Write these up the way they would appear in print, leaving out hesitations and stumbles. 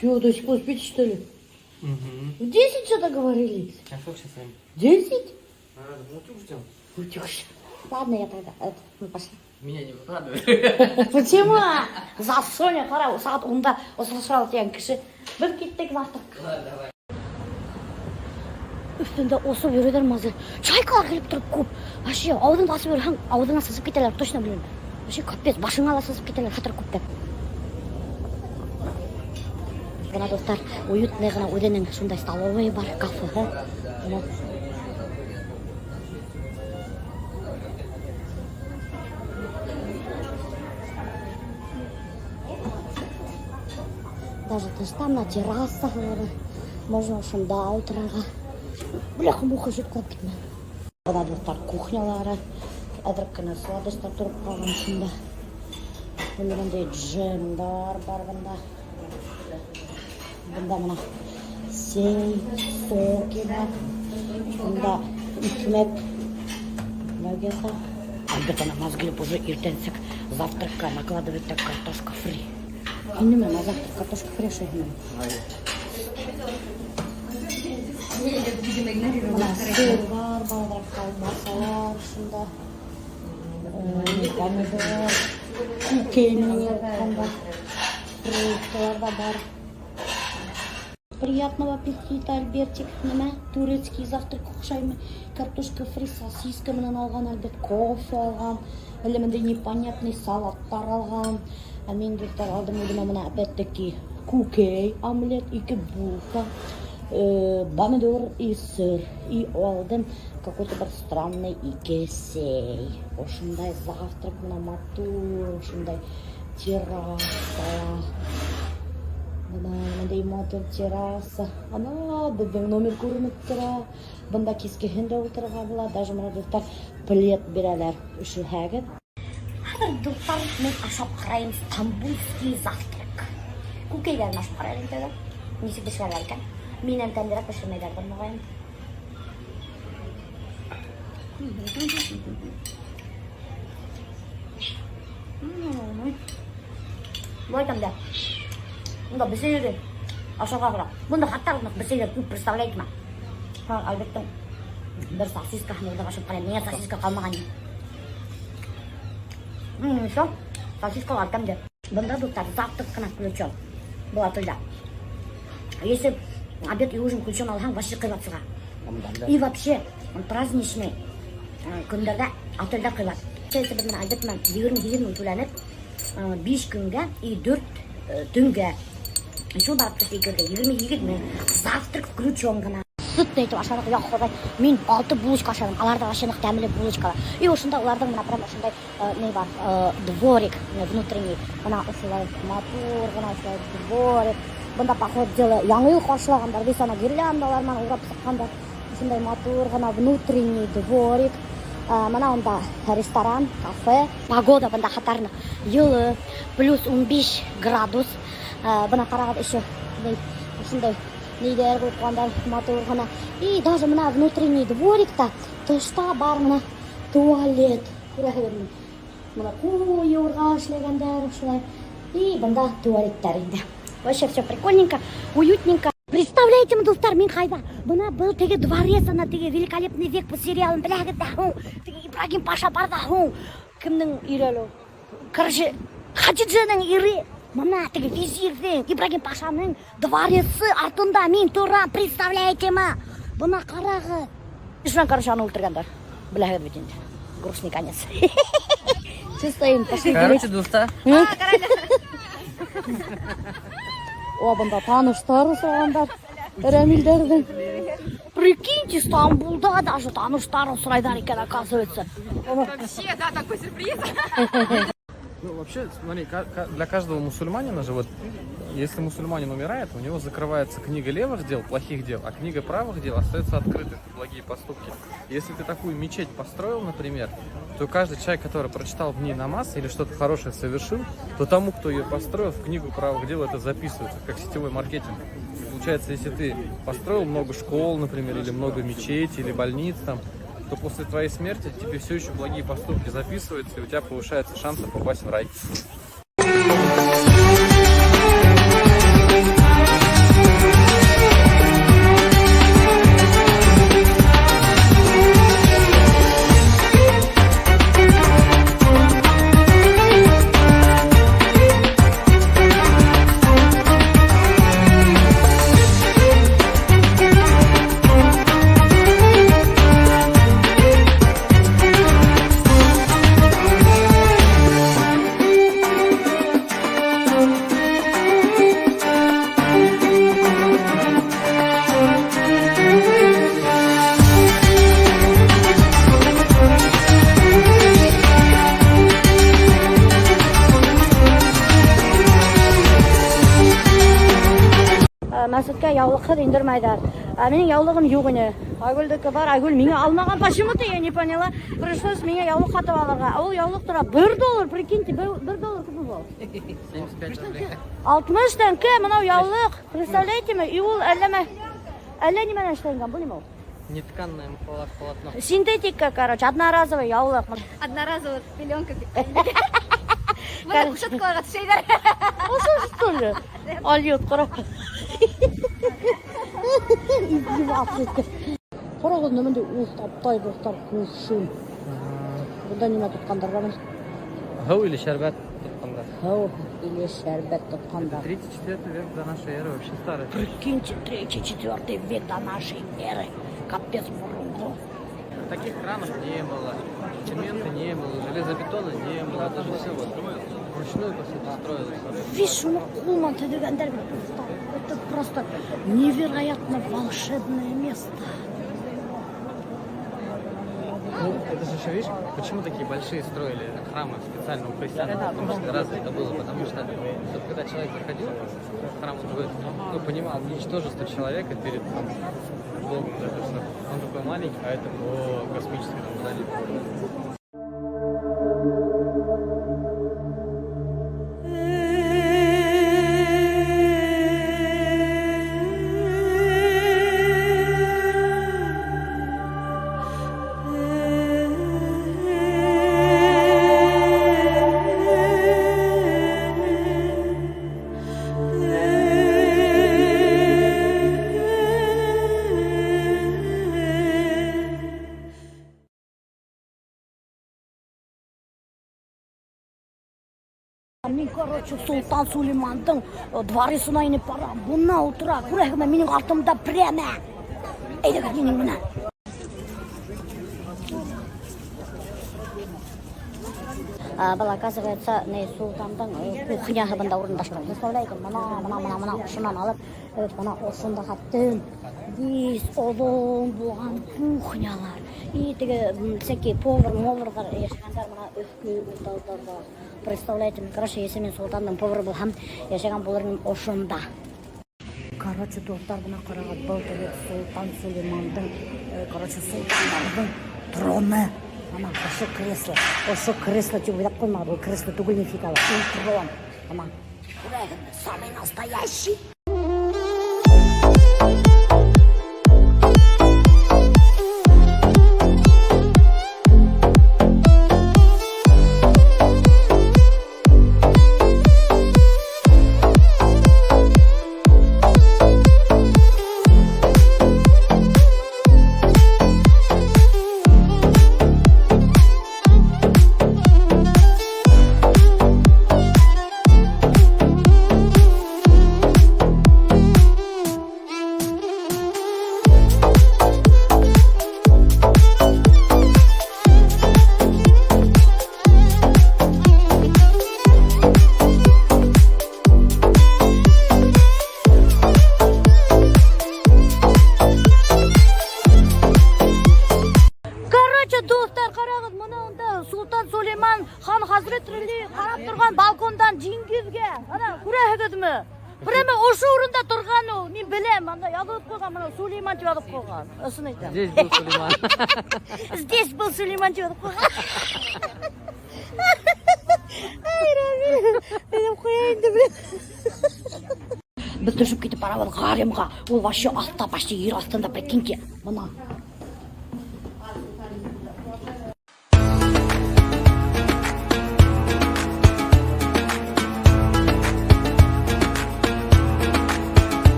Чего, до сих пор спите, что ли? Угу. В 10 что-то говорили. А сколько сейчас время? 10? Надо утюг ждем. Утюг. Ладно, я тогда. Это, мы пошли. Меня не выкладывай. Почему? За Соня, ҡара, сәғәт унда осрашабыҙ тигән кеше. Беҙ киттек завтрак. Ладно, давай. Өҫтөндә осоп йөрөйҙәр мазы. Чайкалар килеп тороп күп. Вообще, ауыҙыңды асып йөрөһәң, ауыҙыңа сығып китәләр, точно беләм. Вообще, капец, башыңа ла сығып китәләр, хәтәр күптәп. Бына, дуҫтар, уютный ғына үҙенең шундай столовый бар, кафеһы. Бына. Даже тышта бына терраса бар. Можно шунда ултырырға. Бляха, муха ҡалып китмә. Бына, дуҫтар, кухнялары. Әҙерәк кенә сладостар тороп ҡалған шунда. Бында бындай джемдар бар бында. Бында бына сей, соки бар. Бында икмәк. Наггетса. Альберт ана мозгилеп уже иртәнсәк завтракка накладывать так картошка фри. Һин нимә, на завтрак картошка фри ашайһыңмы? Бына сыр бар, балалар колбасалар шунда. Помидор, күкәй менән яратҡан бар. Фруктылар ҙа бар. Приятного аппетита, Альбертик. Нимә? Турецкий завтрак оҡшаймы? Картошка фри, сосиска менән алған Альберт, кофе алған. Әллә бындай непонятный салаттар алған. Ә мин, дуҫтар, алдым үҙемә бына опять-таки күкәй, омлет, ике булка, помидор и сыр. И алдым какой-то бер странный ике сей. Ошондай завтрак бына матур, ошондай терраса. Бына бындай матур терраса. Ана беҙҙең номер күренеп тора. Бында кискеһен дә ултырырға була. Даже бына, дуҫтар, плед бирәләр. Өшөһәгеҙ. Хәҙер, дуҫтар, мин ашап ҡарайым стамбульский завтрак. Күкәйҙәрен ашап ҡарайым тәүҙә. Нисек бешерәләр икән? Минән тәмлерәк бешермәйҙәрҙер, моғайын. Былай тәмле. Бында бесәй йөрөй. Ашарға ҡара. Бында хатта бесәйҙәр күп, представляете ма? Альберттың бер сосискаһын урлап ашап ҡарайым. Миңә сосиска ҡалмаған. Всё. Сосискалар тәмле. Бында, дуҫтар, завтрак ҡына включен. Был отельдә. Если обед и ужин включен алһаң, вообще ҡыйбат сыға. И вообще, праздничный көндәрҙә отельдә ҡыйбат. Беҙ менән Альберт менән 28 мең түләнек, 5 көнгә и 4 төнгә. Шул барып төштө икәүгә, 28 мең. Завтрак включен ғына. Сытный итеп ашаныҡ, я Хоҙай. Мин алты булочка ашаным. Аларҙа вообще ныҡ тәмле булочкалар. И ошонда уларҙың бына прям ошондай ни бар, дворик внутренний. Бына ошолай матур ғына ошолай дворик. Бында, по ходу дела, яңы йыл ҡаршылағандар, бит ана гирляндалар менән урап сыҡҡандар. Ошондай матур ғына внутренний дворик. Бына унда ресторан, кафе. Погода бында хәтәр йылы, плюс 15 градус. Бына ҡарағыҙ еще ошондай ниҙәр ҡуйып ҡуйғандар матур ғына. И даже бына внутренний дворикта тышта бар бына туалет. Күрәһегеҙме? Бына ҡул йыуырға эшләгәндәр ошолай. И бында туалеттар инде. Вообще все прикольненько, уютненько. Представляете, мы, дуҫтар, мин ҡайҙа? Бына был теге дворец, ана теге «Великолепный век» сериалын беләһегеҙ ҙә һуң. Теге Ибрагим Паша бар ҙа һуң. Кемдең ире әле ул? Короче, Хатидженың ире. Бына теге визирҙең, Ибрагим Пашаның дворецы артында мин торам, представляете ма? Бына ҡарағыҙ. Шунан, короче, аны үлтергәндәр. Беләһегеҙ бит инде. Грустный конец. Че стоим? Пошли. Короче, дуҫтар. О, бында таныштар осрағандар. Рәмилдәрҙең. Прикиньте, Стамбулда даже таныштар осрайҙар икән, оказывается. Вообще, да, такой сюрприз. Ну, вообще, смотри, для каждого мусульманина же вот, если мусульманин умирает, у него закрывается книга левых дел, плохих дел, а книга правых дел остается открытой, это благие поступки. Если ты такую мечеть построил, например, то каждый человек, который прочитал в ней намаз или что-то хорошее совершил, то тому, кто ее построил, в книгу правых дел это записывается, как сетевой маркетинг. И получается, если ты построил много школ, например, или много мечетей, или больниц там, то после твоей смерти тебе все еще благие поступки записываются, и у тебя повышается шанс попасть в рай. Мәсеткә яулыҡһыҙ индермәйҙәр. Ә минең яулығым юҡ ине. Айгөлдеке бар, Айгөл миңә алмаған почему-то, я не поняла. Пришлось миңә яулыҡ һатып алырға. Ул яулыҡ тора 1 доллар, прикиньте, 1 доллар күпме был? 75 рублей. 60 тәңкә мынау яулыҡ. Представляете ме? И ул әллә әллә нимәнән эшләнгән, был нимә ул? Нетканное полотно. Синтетика, короче, одноразовый яулыҡ. Одноразовая пеленка. Бына кушеткаларға төшәйҙәр. Ошо что ли? Алйот, ҡара. Издеваться итте. Ҡарағыҙ, нимәндәй уҫаптай дуҫтар, кувшин. Бында нимә тотҡандар бар? Һыу или шәрбәт тотҡандар. Һыу или шәрбәт тотҡандар. Третий, четвертый век до нашей эры вообще старый. Прикиньте, третий, четвертый век до нашей эры. Капец боронғо. Таких кранов не было, цемента не было, железобетона не было. Это же все вот вручную, по сути, строилось. Весь шуны ҡул менән төҙөгәндәр бит, дуҫтар. Это просто невероятно волшебное место. Ну, это же еще, видишь, почему такие большие строили храмы специально у христиан? Потому что разве это было? Потому что, чтобы когда человек заходил в храм, он такой, ну, понимал ничтожество человека перед там, Богом, да, то, что он такой маленький, а это о, космическое там вдали. Мин, короче, Солтан Сулеймандың дворецына инеп барам. Бына ултыра, күрәһеңме, минең артымда прямо. Әйҙәгеҙ минең менән. Был, оказывается, не Солтандың кухняһы бында урынлашҡан. Представляете, мына, мына, мына, мына, ошонан алып, бына ошонда хәттем бик оҙон булған кухнялар. И теге всякие повар, молорҙар йәшәгәндәр мына өҫкө утауҙарҙа. Представляете, короче, если мин Солтандың повары булһам, йәшәгән булыр инем ошонда. Короче, дуҫтар, бына ҡарағыҙ, был теге Солтан Сулеймандың, короче, солтандарҙың троны. Ана, ошо кресло, ошо кресло тип уйлап ҡуймағыҙ, был кресло түгел нифига, ул трон. Ана, күрәһеңме, самый настоящий. Короче, дуҫтар, ҡарағыҙ, мына унда Солтан Сулейман хан хәҙрәтләре ҡарап торған балкондан диңгеҙгә. Ана, күрәһегеҙме? Прямо ошо урында торған ул. Мин беләм, анда яҙылып ҡуйған, мына Сулейман тип яҙып ҡуйған. Ысын әйтәм. Здесь был Сулейман. Здесь был Сулейман тип яҙып ҡуйған. Ай, Рамил, минем ҡуя инде, блин. Беҙ төшөп китеп барабыҙ гаремға. Ул вообще аҫта, почти ер аҫтында, прикиньте. Мына.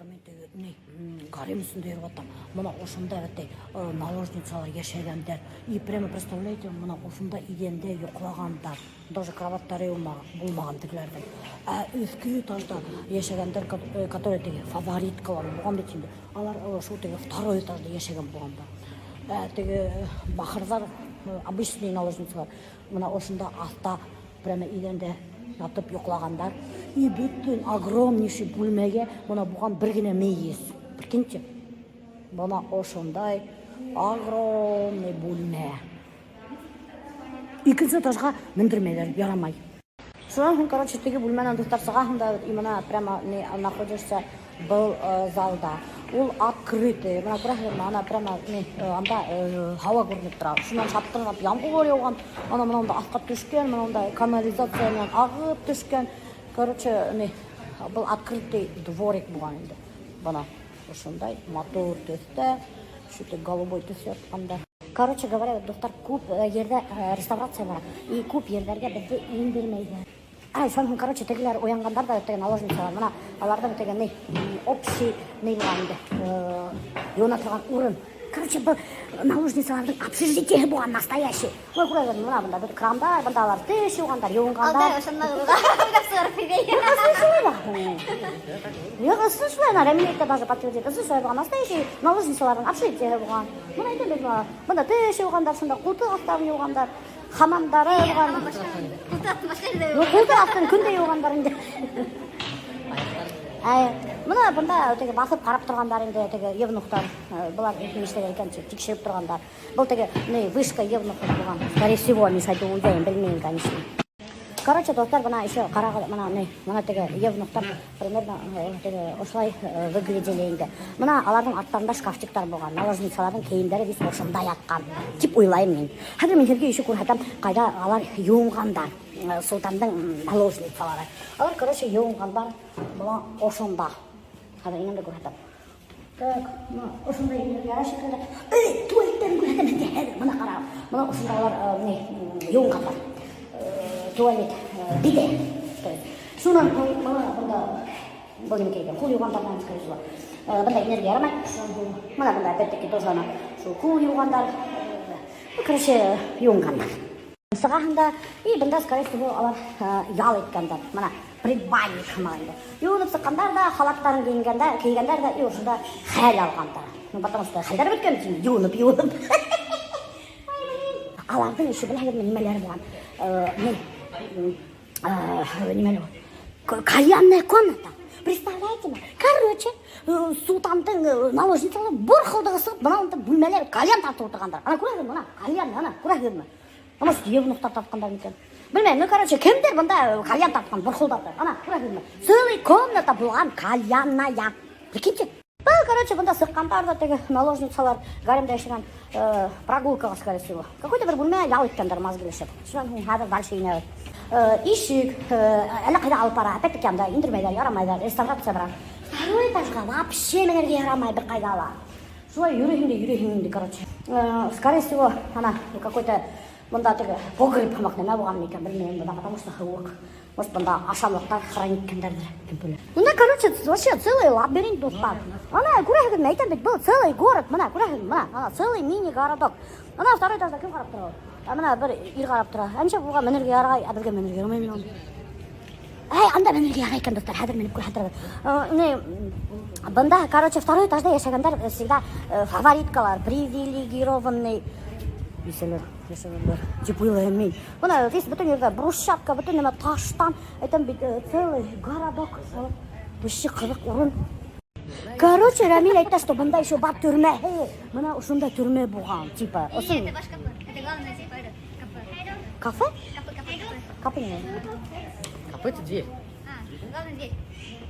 Дуҫтар, мин теге ни гарем эсендә йөрөп ятам. Бына ошонда бит наложницалар йәшәгәндәр. И прямо, представляете, бына ошонда иҙәндә йоҡлағандар. Даже кроваттары булмаған тегеләрҙең. Ә өҫкө этажда йәшәгәндәр, которые теге фавориткалар булған бит инде. Алар шул теге второй этажда йәшәгән булғандар. Ә теге бахырҙар, обычный наложницалар, бына ошонда аҫта прямо иҙәндә ятып йоҡлағандар. И бөтөн огромнейший бүлмәгә бына булған бер генә мейес. Прикиньте. Бына ошондай огромный бүлмә. Икенсе этажға мендермәйҙәр, ярамай. Шунан һуң, короче, теге бүлмәнән, дуҫтар, сығаһың да и бына прямо не находишься был залда. Ул открытый. Бына күрәһегеҙме, ана прямо не анда һауа күренеп тора. Шунан шаптырап ямғыр яуған. Ана бына унда аҫҡа төшкән, бына унда канализация менән ағып төшкән. Короче, не был открытый дворик булған инде. Бына ошондай матур төҫтә, что-то голубой төҫ ятҡанда. Короче говоря, дуҫтар, күп ерҙә реставрация бара. И күп ерҙәргә беҙҙе индермәйҙәр. Ай, шунан һуң, короче, тегеләр уянғандар ҙа, теге наложницалар. Бына аларҙың теге ни, общий ни булған инде. Йыуына торған урын. Короче, был наложницаларҙың общежитие булған настоящий. Ой, күрәһегеҙ, бына бында бөтә крандар, бында алар теш йыуғандар, йыуынғандар. Алда ошонда уйлап сығарып бирәйем. Юҡ, ысын шулай, ана Рәмилә әйтә, даже подтвердит. Ысын шулай булған, настоящий наложницаларҙың общежитие булған. Бына әйтәм бит, бында теш йыуғандар, шунда ҡултыҡ аҫтарын йыуғандар, хамамдары булған. Ҡултыҡ аҫты башҡа ерҙә. Ну, ҡултыҡ аҫтын көндә йыуғандар инде. Әй, бына бында теге баҫып ҡарап торғандар инде теге евнухтар. Былар ни эшләгән икән тип тикшереп торғандар. Был теге ни вышка евнухтар булған. Скорее всего, мин шулай уйлайым, белмәйем, конечно. Короче, дуҫтар, бына еще ҡарағыҙ, бына ни, бына теге евнухтар примерно теге ошолай выглядели инде. Бына аларҙың арттарында шкафчиктар булған, наложницаларҙың кейемдәре весь ошонда ятҡан тип уйлайым мин. Хәҙер мин һеҙгә еще күрһәтәм, ҡайҙа алар йыуынғандар, солтандың наложницалары. Алар, короче, йыуынғандар бына ошонда. Хәҙер инәм дә күрһәтәм. Так, бына ошондай инергә ярай шикелле. Эй, туалеттәрен күрһәтәм һеҙгә хәҙер, бына ҡарағыҙ. Бына ошонда алар ни, йыуынғандар. Туалет, биде. То есть, шунан һуң бына бында был нимәкәй икән? Ҡул йыуғандарҙан, скорее всего. Бында инергә ярамай. Шунан һуң бына бында опять-таки тоже ана шул ҡул йыуғандар. Ну, короче, йыуынғандар. Сығаһың да, и бында, скорее всего, алар ял иткәндәр. Бына предбанник һымаҡ инде. Йыуынып сыҡҡандар ҙа, халаттарын кейенгәндәр, кейгәндәр ҙә, и ошонда хәл алғандар. Ну, потому что хәлдәре бөткән бит инде, йыуынып, йыуынып. Аларҙың еще беләһегеҙме нимәләре булған? Ни, нимәләре булған? Кальянная комната. Представляете ме? Короче, султандың наложницалары борхылдығы сығып, бына унда бүлмәләр кальян тартып ултырғандар. Ана күрәһегеҙме, бына кальян, ана күрәһегеҙме? А может, евнухтар тартҡандар микән? Белмәйем, ну, короче, кемдер бында кальян тартҡан, борхылдатып. Ана, күрәһегеҙме? Целый комната булған кальянная. Прикиньте. Был, короче, бында сыҡҡандар ҙа теге наложницалар гаремда йәшәгән прогулкаға, скорее всего. Какой-то бер бүлмә ял иткәндәр маз килешеп. Шунан һуң хәҙер дальше инәбеҙ. Ишек, әллә ҡайҙа алып бара. Опять-таки анда индермәйҙәр, ярамайҙар, реставрация бара. Второй этажға вообще менергә ярамай бер ҡайҙа ла. Шулай йөрөйһөң дә йөрөйһөң инде, короче. Скорее всего, ана какой-то бында теге погреб һымаҡ нәмә булған микән, белмәйем бында, потому что һыуыҡ. Может, бында ашамлыҡтар хранить иткәндәрҙер, кем белә. Бында, короче, вообще целый лабиринт, дуҫтар. Ана, күрәһегеҙме, әйтәм бит, был целый город, бына, күрәһегеҙме, бына, ана, целый мини-городок. Ана второй этажда кем ҡарап тора? Ә бына бер ир ҡарап тора. Ә нисек уға менергә ярай, ә беҙгә менергә ярамай микән? Әй, анда менергә ярай икән, дуҫтар, хәҙер менеп күрһәтербеҙ. Не, бында, короче, второй этажда йәшәгәндәр всегда фавориткалар, привилегированный бисәләр йәшәгәндәр тип уйлайым мин. Бына весь бөтөн ерҙә брусчатка, бөтөн нәмә таштан, әйтәм бит, целый городок. Вообще ҡыҙыҡ урын. Короче, Рамиль әйтә, что бында еще бар төрмәһе. Бына ошонда төрмә булған, типа. И Ысын. это ваш кафе. Это главное, типа, это кафе. Кафе? Кафе, кафе, кафе. Кафе не. Кафе это дверь. А, главная дверь.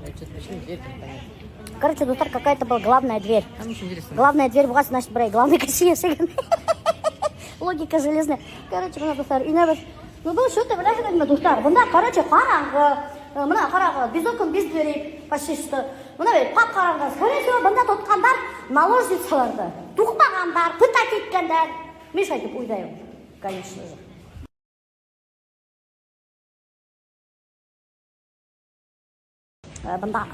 Я что-то почему дверь непонятно. Короче, дуҫтар, какая-то была главная дверь. Там очень интересно. Главная дверь була, значит, берәй главный кеше йәшәгән. Логика железная. Короче, бына дуҫтар, инәбеҙ. Ну, был что-то беләһегеҙме, дуҫтар? Бында, короче, ҡараңғы. Бына ҡарағыҙ, без окон, без дверей, почти что. Бына бит ҡап-ҡараңғы. Скорее всего, бында тотҡандар наложницаларҙы. Туҡмағандар, пытать иткәндәр. Мин шулай тип уйлайым, конечно же. Бында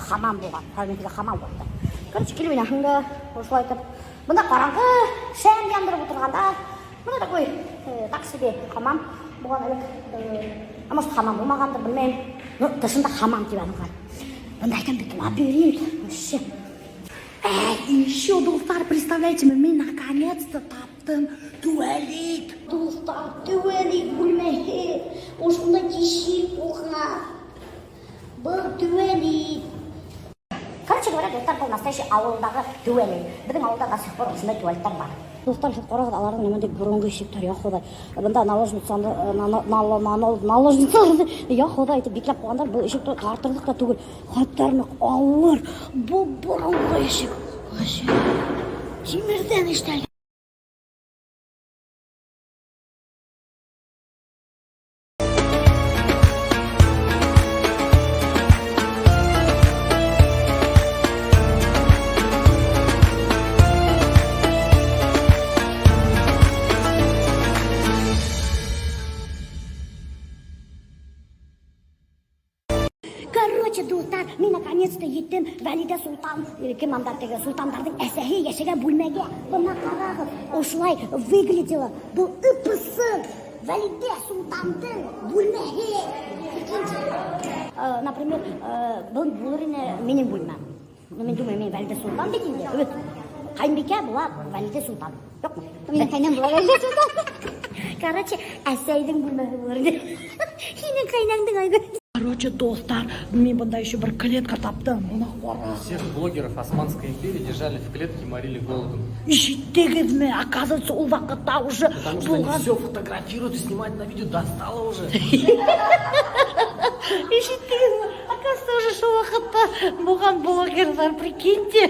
Хамам булған. Хәҙер хамам булды. Короче, килеп инәһең дә, ошолай итеп. Бында ҡараңғы, шәм яндырып ултырғандар. Бына такой, так себе хамам булған элек. А может, хамам булмағандыр, белмәйем. Ну, тышында хамам тип яҙылған. Бында әйтәм бит, лабиринт. Вообще. Еще, дуҫтар, представляете, мин наконец-то таптым туалет. Дуҫтар, туалет бүлмәһе. Ошондай тишек булған. Был туалет. Короче говоря, дуҫтар, был настоящий ауылдағы туалет. Беҙҙең ауылда до сих пор ошондай туалеттар бар. Дуҫтар, һеҙ ҡарағыҙ, уларҙың ниндәй боронғо ишектәр, я Хоҙай. Бында наложницаны, наложницаларҙы, я Хоҙай, итеп бикләп ҡуйғандар. Был ишекте тартырлыҡ та түгел. Хаттар ауыр. Был боронғо ишек. Вообще. Тимерҙән эшләнгән. Короче, дуҫтар, мин наконец-то еттем Вәлидә Солтан, кем анда теге солтандарҙың әсәһе йәшәгән бүлмәгә. Бына ҡарағыҙ, ошолай выглядела. Был ыпысы Вәлидә Солтандың бүлмәһе. Прикиньте. Например, был булыр ине минең бүлмәм. Ну, мин думаю, мин Вәлидә Солтан бит инде. Эйе. Ҡайынбикә була Вәлидә Солтан. Юҡмы? Минең ҡәйнәм була Вәлидә Солтан. Короче, әсәйҙең бүлмәһе булыр ине. Һинең ҡәйнәңдең, Айгөл. Короче, дуҫтар, мин бында еще бер клетка таптым. Бына ҡара. Всех блогеров Османской империи держали в клетке и морили голодом. Ишеттегеҙме? Оказывается, ул ваҡытта уже Потому что они булған. все фотографируют и снимают на видео, достало уже. Ишеттегеҙме? Оказывается, уже шул ваҡытта булған блогерҙар, прикиньте.